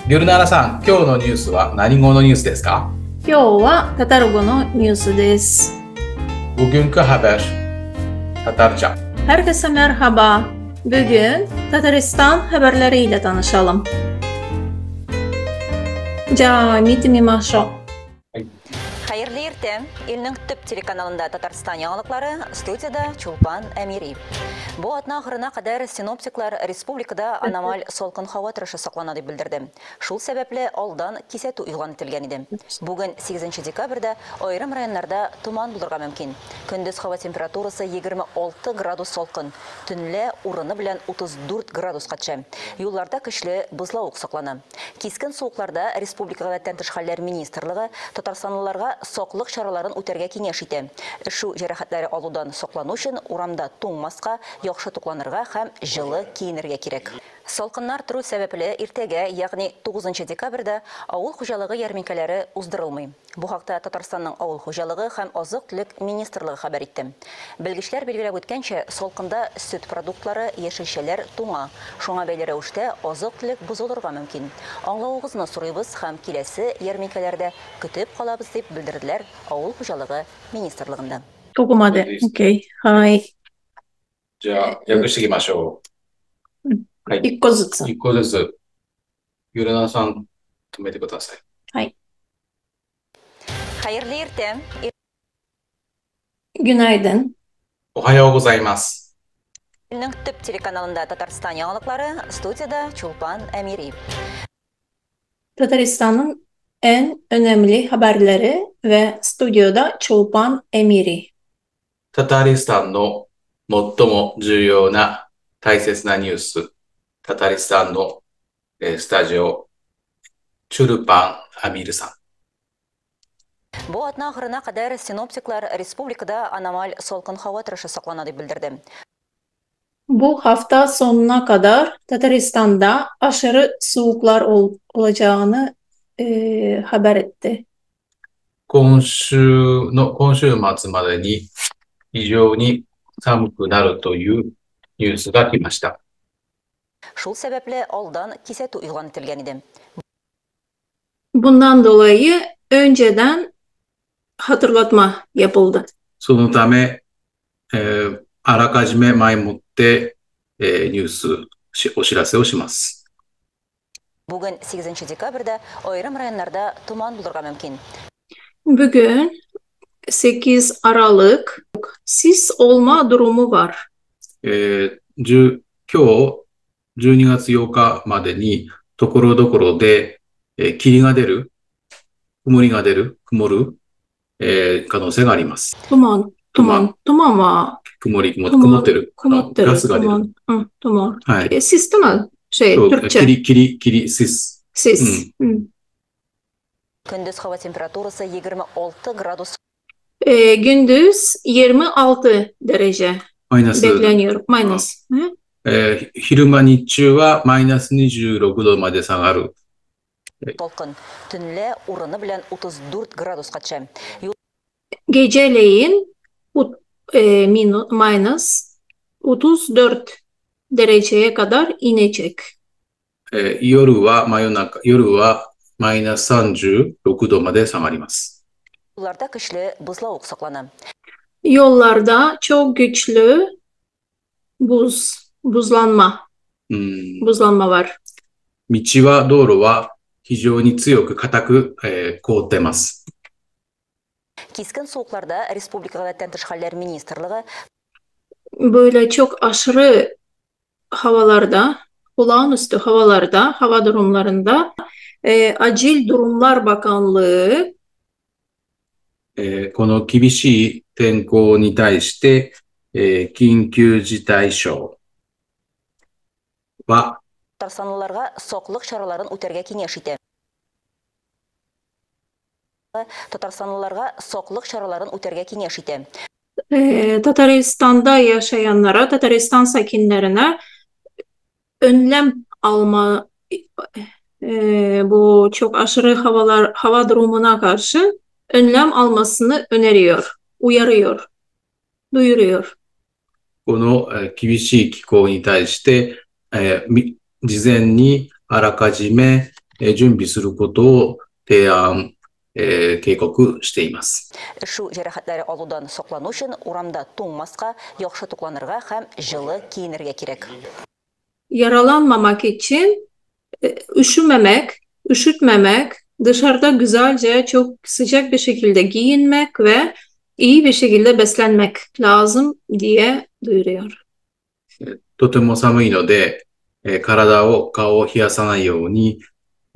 ギュルナーラさん、今日のニュースは何語のニュースですか？今日はタタル語のニュースです。 Bugünkü haber Tatarca. Herkese merhaba. Bugün Tataristan haberleriyle tanışalım. じゃあ見てみましょう。 Хәерле иртә. Илнең төп телеканалында Татарстан яңалыклары, студияда Чулпан Әмири. Бу атна ахырына кадәр синоптиклар республикада аномаль салкын һава торышы саклана дип белдерде. Шул сәбәпле алдан кисәтү игълан ителгән иде. Бүген 8 декабрьдә аерым районнарда томан булырга мөмкин. Көндез һава температурасы 26 градус салкын, төнлә урыны белән 34 градуска төшә. Юлларда көчле бозлавык саклана. Кискен суыкларда Республика гадәттән тыш хәлләр министрлыгы татарстанлыларга саклык чараларын үтәргә киңәш итә. Өшү җәрәхәтләре алудан саклану өчен урамда туңмаска, яхшы тукланырга һәм җылы киенергә кирәк. Салкыннар тору сәбәпле иртәгә, ягъни 9 декабрьдә авыл хуҗалыгы ярминкәләре уздырылмый. Бу хакта Татарстанның авыл хуҗалыгы һәм азык-төлек министрлыгы хәбәр итте. Белгечләр билгеләп үткәнчә, салкында сөт продуктлары, яшелчәләр туңа. Шуңа бәйле рәвештә азык-төлек бозылырга мөмкин. Аңлавыгызны сорыйбыз һәм киләсе ярминкәләрдә көтеп калабыз дип белдерделәр авыл хуҗалыгы министрлыгында. ここまで。OK。はい。じゃあ、訳していきましょう。はい。一個ずつ。一個ずつ。ユルナさん、止めてください。はい。 Хәерле иртә. Günaydın. おはようございます。 Илнең төп телеканалында Татарстан яңалыклары, студияда Чулпан Әмири. Tataristan'ın en önemli haberleri ve stüdyoda Çolpan Emiri. タタリスタンの最も重要な大切なニュース、タタリスタンのスタジオ、チュルパン・アミルさん。 Бу атна ахырына кадәр синоптиклар республикада аномаль салкын һава торышы саклана дип белдерде. Bu hafta sonuna kadar Tataristan'da aşırı soğuklar olacağını haber etti. 今週末までに非常に寒くなるというニュースが来ました。 Шул сәбәпле алдан кисәтү игълан ителгән иде. Bundan dolayı önceden hatırlatma yapıldı. そのため、あらかじめ前もって、ニュース、お知らせをします。 Бүген 8 декабрьдә аерым районнарда томан булырга мөмкин. Bugün 8 Aralık sis olma durumu var. 今日12月8日までにところどころで、霧が出る、曇りが出る、曇る、可能性があります。 Duman, duman, dumanは曇り、曇ってる。曇ってる。ガスが出る。 うん、duman。はい。 sis değil mi? Şey, そう、 Türkçe. 霧、霧、霧、sis。 Sis。うん。 Көндез һава температурасы 26 градус. Gündüz 26 derece マイナス。 bekleniyor. マイナス。昼間日中はマイナス26度まで下がる。 Салкын. Төнлә урыны белән 34 градуска төшә. Geceleyin minus 34 dereceye kadar inecek. 夜は真夜中、夜はマイナス36度まで下がります。 Юлларда көчле бозлавык саклана. Yollarda çok güçlü buz, buzlanma, buzlanma var. 道は、道路は非常に強く固く、凍ってます。 Кискен суыкларда Республика гадәттән тыш хәлләр министрлыгы Böyle çok aşırı havalarda, olağanüstü havalarda, hava durumlarında Acil Durumlar Bakanlığı この厳しい天候に対して、緊急事態省は Татарстанлыларга саклык чараларын үтәргә киңәш итә. Татарстанлыларга саклык чараларын үтәргә киңәш итә. Tataristan'da yaşayanlara, Tataristan sakinlerine önlem alma, bu çok aşırı hava durumuna karşı önlem almasını öneriyor, uyarıyor, duyuruyor. この、厳しい気候に対して、事前にあらかじめ、準備することを提案、警告しています。 Өшү җәрәхәтләре алудан саклану өчен урамда туңмаска, яхшы тукланырга һәм җылы киенергә кирәк. Yaralanmamak için üşümemek, üşütmemek, dışarıda güzelce çok sıcak bir şekilde giyinmek ve iyi bir şekilde beslenmek lazım diye duyuruyor. とても寒いので、顔を冷やさないように、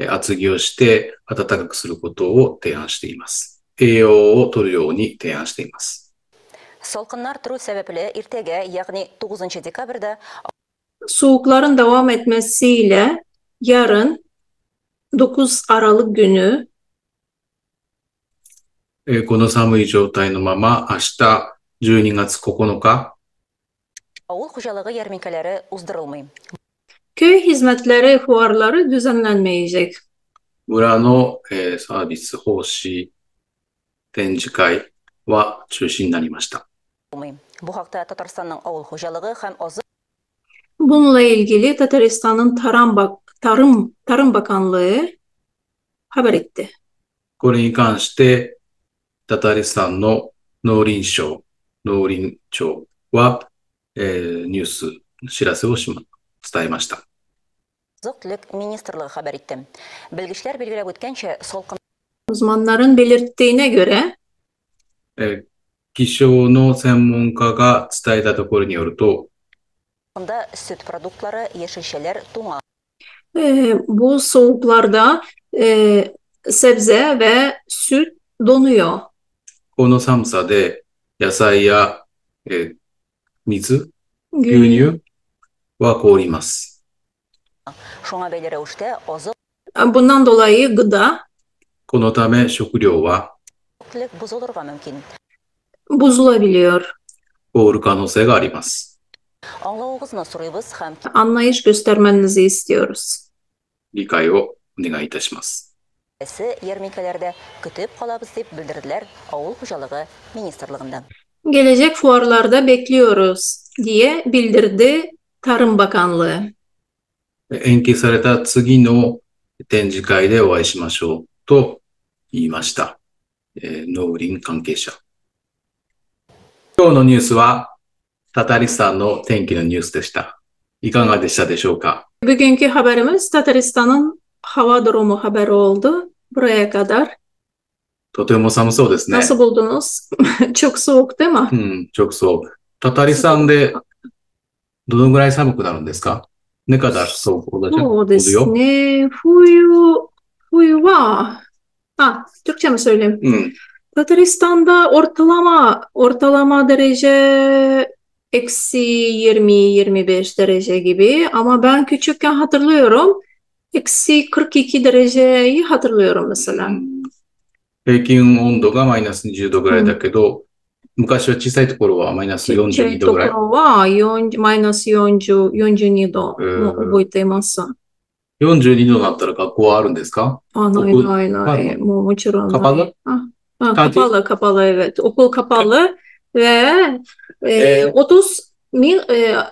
厚着をして暖かくすることを提案しています。栄養を取るように提案しています。 Салкыннар тору сәбәпле иртәгә, ягъни 9 декабрьдә Soğukların devam etmesiyle yarın 9 Aralık günü この寒い状態のまま明日12月9日 авыл хуҗалыгы ярминкәләре уздырылмый. Köy hizmetleri fuarları düzenlenmeyecek. 村の、サービス奉仕展示会は中止になりました。 Бу хакта Татарстанның авыл хуҗалыгы һәм азык Bununla ilgili Tataristan'ın Tarım Bakanlığı haber etti. これに関してタタリスタンの農林省、農林庁は、ニュース、知らせを伝えました。 Азык-төлек министрлыгы хәбәр итте. Белгечләр билгеләп үткәнчә, салкын Uzmanların belirttiğine göre 気象の専門家が伝えたところによると、 сөт продуктлары, яшелчәләр туңа. Bu soğuklarda sebze ve süt donuyor. この寒さで野菜や、水、牛乳は凍ります。 Шуңа бәйле рәвештә азык Bundan dolayı gıda このため食料は төлек бозылырга мөмкин. bozulabiliyor. 凍る可能性があります。 Аңлавыгызны сорыйбыз һәм Anlayış göstermenizi istiyoruz. 理解をお願いいたします。 Киләсе ярминкәләрдә көтеп калабыз дип белдерделәр Авыл хуҗалыгы министрлыгында. Gelecek fuarlarda bekliyoruz diye bildirdi Tarım Bakanlığı. 延期された次の展示会でお会いしましょうと言いました。農林関係者。今日のニュースはタタリスタンの天気のニュースでした。いかがでしたでしょうか。 Bugünkü haberimiz Tataristan'ın hava durumu haberi oldu. Buraya kadar. とても寒そうですね。 Nasıl buldunuz? Çok soğuk değil mi? うん、çok soğuk. タタリスタンでどのぐらい寒くなるんですか？ねかだsoğuk olacak そうです oluyor. ね。冬は、あ、Türkçe mi söyleyeyim? うん。 Tataristan'da ortalama derece eksi 20-25 derece gibi ama ben küçükken hatırlıyorum. Eksi 42 dereceyi hatırlıyorum mesela. 平均温度がマイナス20度ぐらいだけど、昔は小さいところはマイナス42度ぐらい。小さいところはマイナス42度も覚えています。 42度になったら学校はあるんですか？あ、ないないない。もうもちろんない。 Kapalı? あ、 Tatil? kapalı, kapalı, evet. Okul kapalı ve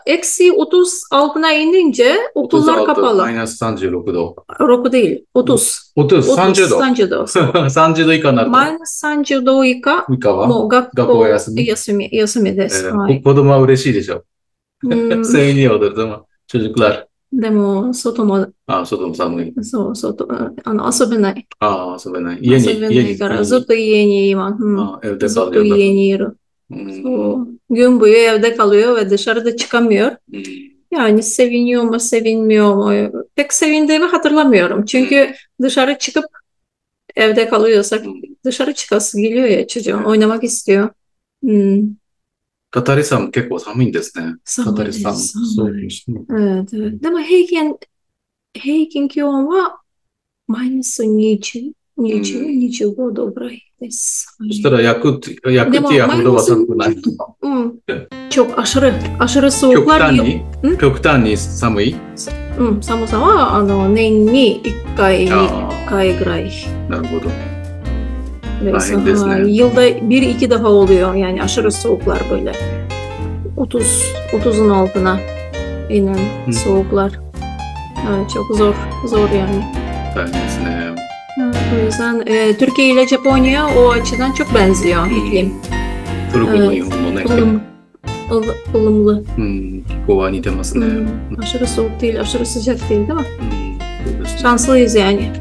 eksi 30 altına inince okullar 36, kapalı. マイナス36度。 6 değil, 30. 30、30度。 30度。 30度以下になると。マイナス30度以下。以下はもう学学校休み。休みです。はい。子供は嬉しいでしょ。うん。 Seviniyordur değil mi? Çocuklar. でも、外も、あ、外も寒い。そう、外、遊べない。あ、遊べない。家に、遊べないから、ずっと家に今、うん。あ、evde ずっと kalıyorlar. 家にいる。うん。そう。Gün boyu evde kalıyor ve dışarıda çıkamıyor. うん。 Yani seviniyor mu, sevinmiyor mu? Pek sevindiğimi hatırlamıyorum. Çünkü dışarı çıkıp evde kalıyorsak dışarı çıkası geliyor ya çocuğun. Oynamak istiyor. Hmm. タタリさんも結構寒いんですね。タタリさん。そうですね。 Evet, evet. でも平均気温はマイナス20、20、25度ぐらいです。そしたらヤクティアほどは寒くない。うん。超aşırı soğuklar. 極端に極端に寒い？うん、寒さは年に1回、2回ぐらい。なるほど。大変ですね。 Yılda bir iki defa oluyor yani aşırı soğuklar böyle. 30'un altına inen soğuklar. Evet, çok zor yani. 大変ですね。 Evet, o yüzden Türkiye ile Japonya o açıdan çok benziyor iklim. トルコも日本もね、 Ilım, ılımlı. うん、気候は似てますね。 Aşırı soğuk değil, aşırı sıcak değil, değil mi? うん、そうですね。 Şanslıyız yani.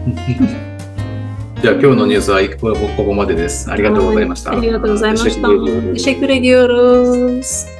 じゃあ今日のニュースはここまでです。ありがとうございました。ありがとうございました。 Teşekkür ediyoruz. Teşekkür ediyoruz.